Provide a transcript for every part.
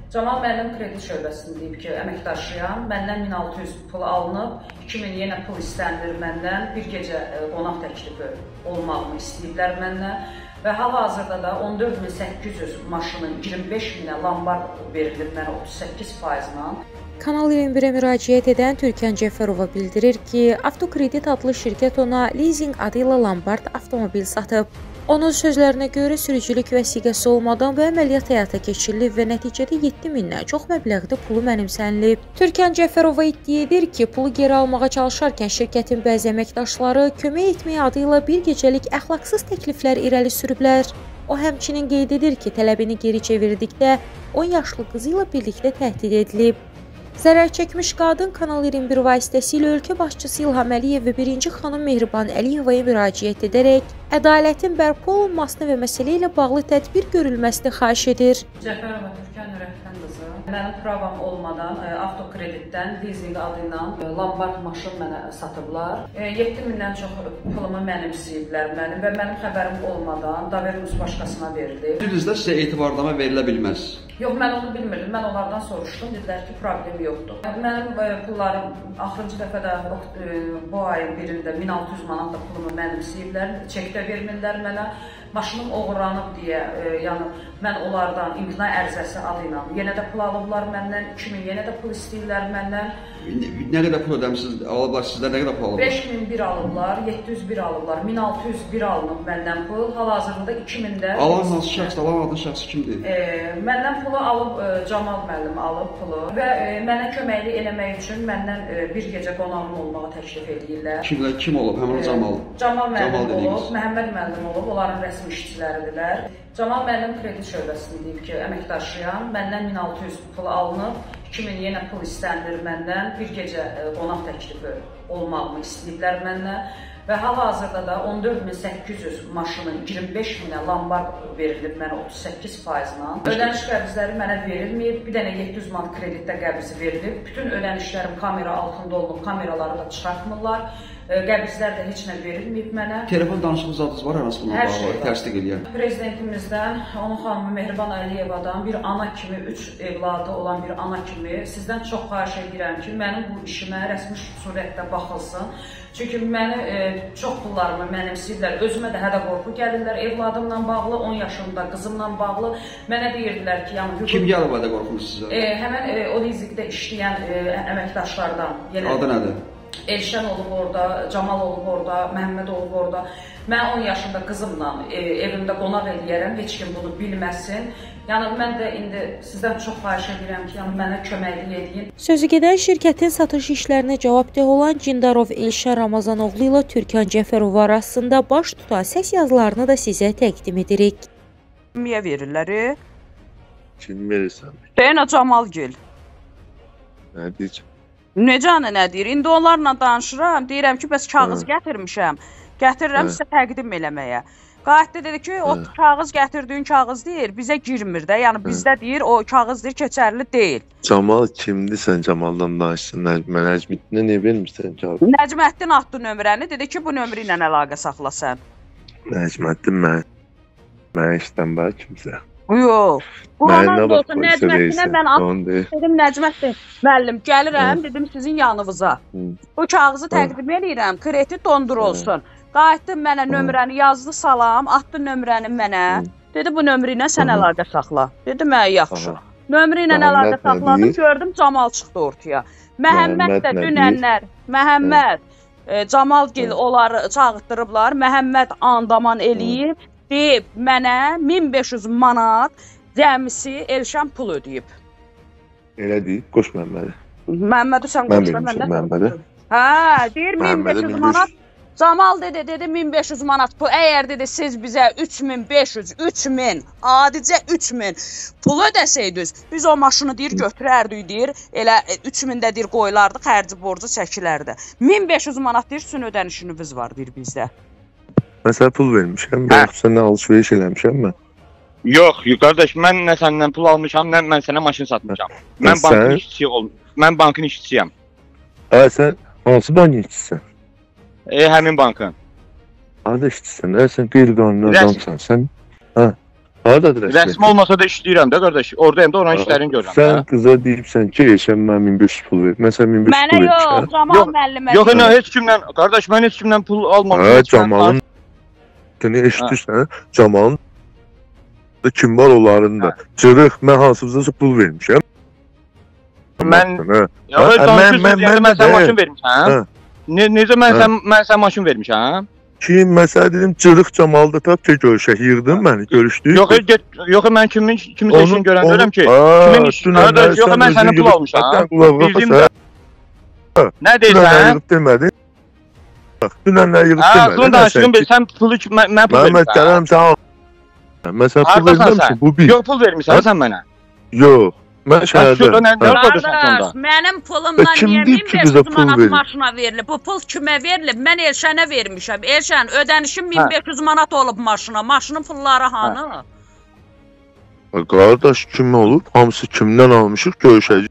Camal müəllim kredit şöbəsini deyib ki, əməkdaşıyam. Məndən 1600 pul alınıb, 2000 yenə pul istənilir məndən. Bir gecə qonaq təklifi olmağımı istəyiblər məndən. Və hal-hazırda da 14800 maşının 25000-ə lombard verilib mənə 38%-la. Kanal 21-ə müraciət edən Türkan Cəfərova bildirir ki, Avtokredit adlı şirkət ona lizing adı ilə lombard avtomobil satıb. Onun sözlərinə görə sürücülük vəsiqəsi olmadan bu əməliyyat həyata keçirilib və nəticədə 7000-dən çox məbləğdə pulu mənimsənilib. Türkan Cəfərova iddia edir ki, pulu geri almağa çalışarkən şirkətin bəzi əməkdaşları kömək etmək adı ilə bir gecəlik əxlaqsız təkliflər irəli sürüblər. O həmçinin qeyd edir ki, tələbini geri çevirdikdə 10 yaşlı qızı ilə birlikdə təhdid edilib. Zərər çəkmiş qadın Kanal 21 vasitəsilə ölkə başçısı İlham Əliyev və birinci xanım Mehriban Əliyevaya müraciət edərək ədalətin bərpa olunmasını və məsələ ilə bağlı tədbir görülməsini xahiş edir. Cəfərova Türkan Nurəddin qızı, mənim pravam olmadan avtokreditdən lizing adı ilə lombard maşın mənə satıblar. 7000-dən çox pulumu mənimsəyiblər mənim və mənim xəbərim olmadan davermus başqasına verilib. Bilirsinizdə sizə etibarnamə verilə bilməz. Yox, mən onu bilmirdim. Mən onlardan soruşdum, dedilər ki, problem yoxdur. Mənim pullarım axırıncı dəfə də bu ayın birində 1600 manat da pulumu mənimsəyiblər, çekdə vermirlər mənə. Maşınım oğurlanıb deyə, yəni mən onlardan imtina ərizəsi adı ilə yenə də pul alıblar məndən, 2000 yenə də pul istəyirlər məndən. Nə qədər pul ödəmisiniz, alıblar sizlər, nə qədər pul alıblar? 5001 alıblar, 701 alıblar, 1601 alınıb məndən pul, hal-hazırda 2000-də. Alan hansı şəxs, alan adlı şəxs kimdir? Məndən pulu alıb, Camal müəllim alıb pulu və mənə köməklik eləmək üçün məndən bir gecə qonağım olmağı təklif edirlər. Kimlər, kim olub? Həmin Camal? Camal müəllim olub, Məhəmməd müəllim olub, onların rəsmi işçiləridirlər. Camal müəllim kredit şöbəsini deyib ki, əməkdaşıyam, məndən 1600 pul alınıb, 2000 yenə pul istənilir məndən, bir gecə qonaq təklifi olmağımı istəyiblər məndən və hal-hazırda da 14800 maşının 25000-ə lombard verilib mənə 38%-la. Ödəniş qəbizləri mənə verilməyib, bir dənə 700 manat kreditdə qəbizi verilib, bütün ödənişlərim kamera altında olunub, kameraları da çıxartmırlar. Qəbizlər də heç nə verilməyib mənə. Telefon danışığı zadınız var, arası bununla bağlı, təsdiq eləyən. Prezidentimizdən, onun xanımı Mehriban Əliyevadan bir ana kimi, 3 evladı olan bir ana kimi sizdən çox xahiş edirəm ki, mənim bu işimə rəsmi surətdə baxılsın. Çünki məni çox pullarımı mənimsəyiblər, özümə də hədə qorxu gəlirlər, evladımla bağlı, 10 yaşımda qızımla bağlı. Mənə deyirdilər ki, yəni... Kim gəlib hədə qorxunu sizə? Həmən o lizingdə işləyən əməkdaşlardan. Adı nədir? Elşən olub orada, Camal olub orada, Məhəmməd olub orada. Mən 10 yaşında qızımla evimdə qonaq eləyərəm, heç kim bunu bilməsin. Yəni, mən də indi sizdən çox xahiş edirəm ki, yəni, mənə köməklik edin. Sözü gedən şirkətin satış işlərinə cavabdeh olan Cindarov Elşən Ramazanoğlu ilə Türkan Cəfərova arasında baş tutan səs yazılarını da sizə təqdim edirik. Niyə verirlər? Kim verirsən? Deyən o Camalgil. Nə deyəcəm? Necə ana nə deyir? İndi onlarla danışıram, deyirəm ki, bəs kağız gətirmişəm. Gətirirəm sizə təqdim eləməyə. Qayıtdı dedi ki, o kağız gətirdiyin kağız deyir, bizə girmir də. Yəni bizdə deyir, o kağız deyir, keçərli deyil. Camal kimdir, sən Camaldan danışsın? Nəcməddinə niyə vermirsən kağız? Nəcməddin atdı nömrəni, dedi ki, bu nömrə ilə əlaqə saxla sən. Nəcməddin mən işdən var kimsə. Yox. Qurana olsun, Nəcməddinə mən atdım, dedim, Nəcməddin müəllim, gəlirəm, dedim, sizin yanınıza. Bu kağızı təqdim eləyirəm, kredit dondurulsun. Qayıtdı mənə nömrəni yazdı, salam, atdı nömrəni mənə. Dedi, bu nömrə ilə sən əlaqə saxla. Dedim, hə, yaxşı. Nömrə ilə əlaqə saxladım, gördüm, Camal çıxdı ortaya. Məhəmməd də dünənlər, Məhəmməd, Camalgil onları çağıtdırıblar, Məhəmməd andaman eləyib, deyib, mənə 1500 manat cəmisi Elşən pul ödəyib. Elə deyib, qoş Məhəmmədi. Məhəmmədi sən qoşma, mən nə soruşum? Hə, deyir 1500 manat. Camal dedi, dedi 1500 manat pul. Əgər dedi, siz bizə 3500, 3000, adicə 3000 pul ödəsəydiniz, biz o maşını deyir, götürərdik, deyir, elə 3000-də deyir, qoyulardıq, xərci borcu çəkilərdi. 1500 manat deyir, sizin ödənişiniz var, deyir bizdə. Mən sənə pul vermişəm, yoxsa səndən alış-veriş eləmişəm mən? Yox, qardaş, mən nə səndən pul almışam, nə mən sənə maşın satmışam. Mən bankın işçisi olmuşam. Mən bankın işçisiyəm. Hə, sən hansı bankın işçisən? Həmin bankın. Harada işçisən? Sən qeyri-qanuni adamsan. Sən, hə, Hardadır rəsmiyyət? Rəsmi olmasa da işləyirəm də qardaş. Oradayım da oranın işlərini görürəm. Sən qıza deyibsən ki, Elşən mənə 1500 pul ver. Mən sənə 1500 Mənə pul yox, vermişəm. Camal müəllimə. Yox, nə heç kimdən, qardaş mən heç kimdən pul almamışam. Hə, Camalın eşidirsən, Camalın da kim var onların da. Cırıq, mən hansımıza pul vermişəm. Mən mən sənə maşın vermişəm. Necə mən sənə maşın vermişəm? Kim, mən sənə dedim, cırıq Camalı da tap ki, görüşək. Yığdın məni, görüşdük. Yox, yox, mən kimin işini görən görürəm ki, kimin işini, yox, mən sənə pul almışam. Bildim də. Nə deyirsən? Dünən nə yığıb demədin. Dünən nə yığıb demədin. Hə, danışdın, sən pulu, mən pul vermişəm. Mən gəlirəm, sən al. Mən sənə pul verməmişim, bu bir. Yox, pul vermişsən sən mənə. Yox. Mən şəhərdə. Qardaş, mənim pulumla niyə 1500 manat maşına verilib? Bu pul kimə verilib? Mən Elşənə vermişəm. Elşən, ödənişim 1500 manat olub maşına. Maşının pulları hanı? Qardaş, kim olub? Hamısı kimdən almışıq? Görüşəcək.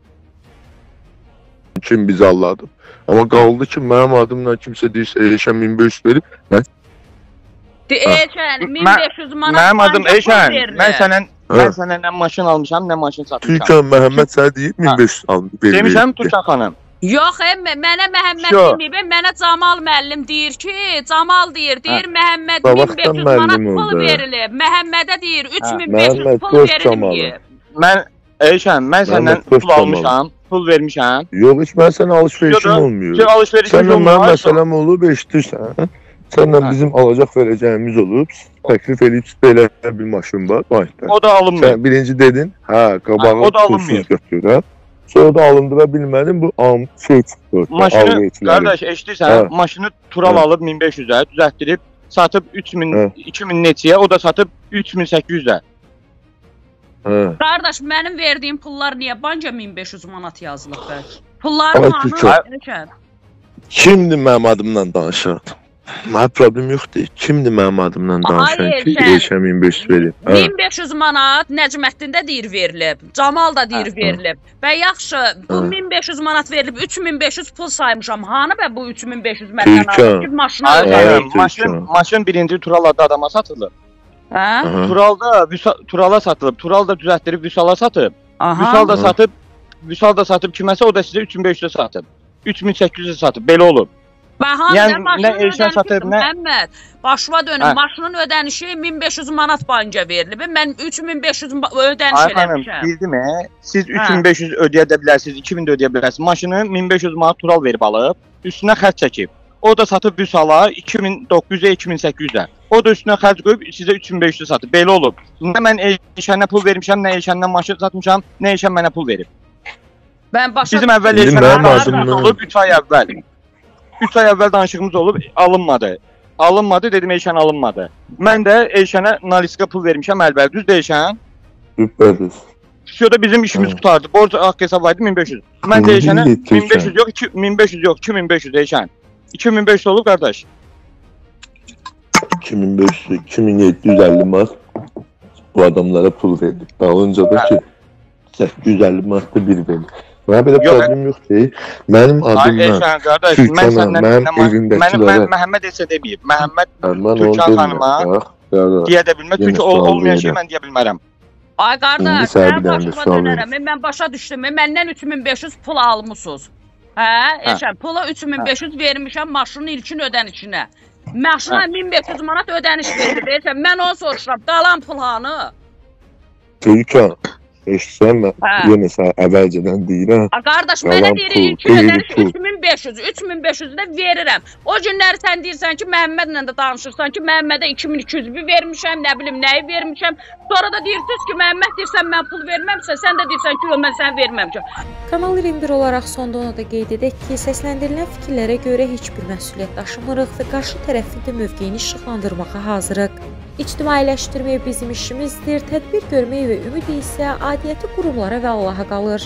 Kim bizi alladı? Amma qaldı ki, mənim adımla kimsə deyirsə Elşən 1500 verib. Elşən, 1500 manat mənim adım Elşən. Mən sənə nə maşın almışam, nə maşın satmışam. Türkan Məhəmməd sənə deyib 1500 almış. Demişəm Türkan xanım. Yox, mənə Məhəmməd deməyib, mənə Camal müəllim deyir ki, Camal deyir, deyir Məhəmməd 1500 manat pul verilib. Məhəmmədə deyir 3500 pul verilməyib. Mən Elşən, mən səndən pul almışam, pul vermişəm. Yox, heç mən sənə alış-verişim olmuyor. Sənlə mənim məsələm olub, eşidirsən. Sənlə bizim alacaq verəcəyimiz olub, təklif edib belə bir maşın var bankda. O da alınmıyor. Sən birinci dedin, hə, qabağı pulsuz götür, hə. Sonra da alındıra bilmədim, bu şey çıxdı. Maşını, qardaş, eşidirsən, maşını Tural alıb 1500-ə, düzəltdirib, satıb 3000, 2000 neçəyə, o da satıb 3800-ə. Qardaş, mənim verdiyim pullar niyə banka 1500 manat yazılıb bəs? Pullarım hanı? Kimdir mənim adımdan danışan? Mənə problem yoxdur. Kimdir mənim adımdan danışan ki, Elşən 1500 verib? 1500 manat Nəcməddində deyir verilib, Camal da deyir verilib. Və yaxşı, bu 1500 manat verilib, 3500 pul saymışam. Hanı bə bu 3500 məndən alıb ki, maşına ödəyir? Maşın birinci Tural adlı adama satılıb. Tural da Turala satılıb, Tural da düzəltdirib Vüsala satıb. Vüsal da satıb kiməsə, o da sizə 3500-ə satıb. 3800-ə satıb, belə olub. Yəni, nə Elşən satıb, nə... Məhəmməd, başıma dönüm, maşının ödənişi 1500 manat banka verilib. Mən 3500 ödəniş eləmişəm. Bildim, siz 3500 ödəyə də bilərsiniz, 2000 də ödəyə bilərsiniz. Maşını 1500 manat Tural verib alıb, üstünə xərc çəkib. O da satıb Vüsala 2900-ə, 2800-ə. O da üstünə xərc qoyub sizə 3500-ə satıb. Belə olub. Nə mən Elşənə pul vermişəm, nə Elşəndən maşın satmışam, nə Elşən mənə pul verib. Bizim əvvəl Elşənə danışığımız olub 3 ay əvvəl. 3 ay əvvəl danışığımız olub, alınmadı. Alınmadı, dedim Elşən alınmadı. Mən də Elşənə naliska pul vermişəm əlbəl. Düz də Elşən? Düz. Şurada bizim işimiz qurtardı. Borc haqq hesab var idi 1500. Mən də Elşənə 1500 yox, 1500 yox, 2500 Elşən. 2500 olub qardaş. 2500, 2750 manat bu adamlara pul verdik. Dalınca da ki 850 manat da bir verdik. Mənə belə problem yoxdur. Mənim adımla Türkana, mənim evimdəkilərə... Məhəmməd heç deməyib. Məhəmməd Türkan xanıma deyə də bilməz. Çünki olmayan şeyi mən deyə bilmərəm. Ay qardaş, mən başıma dönərəm. Mən başa düşdüm. Məndən 3500 pul almışsınız. Hə, Elşən, pulu 3500 vermişəm maşının ilkin ödənişinə. Maşına 1500 manat ödəniş verilib. Elşən, mən onu soruşuram. Qalan pul hanı? Türkan, eşitsən mən, yenə sənə əvvəlcədən deyirəm. Qardaş, mənə deyir, ilkin ödəniş 3500, 3500-ü də verirəm. O günləri sən deyirsən ki, Məhəmmədlə də danışırsan ki, Məhəmmədə 2200 vermişəm, nə bilim, nəyi vermişəm. Sonra da deyirsiniz ki, Məhəmməd deyirsən, mən pul verməmsə, sən də deyirsən ki, yox, mən sənə verməmişəm. Kanal 21 olaraq sonda onu da qeyd edək ki, səsləndirilən fikirlərə görə heç bir məsuliyyət daşımırıq və qarşı tərəfin də mövqeyini işıqlandırmağa hazırıq. İctimailəşdirmək bizim işimizdir, tədbir görmək və ümid isə aidiyyəti qurumlara və Allaha qalır.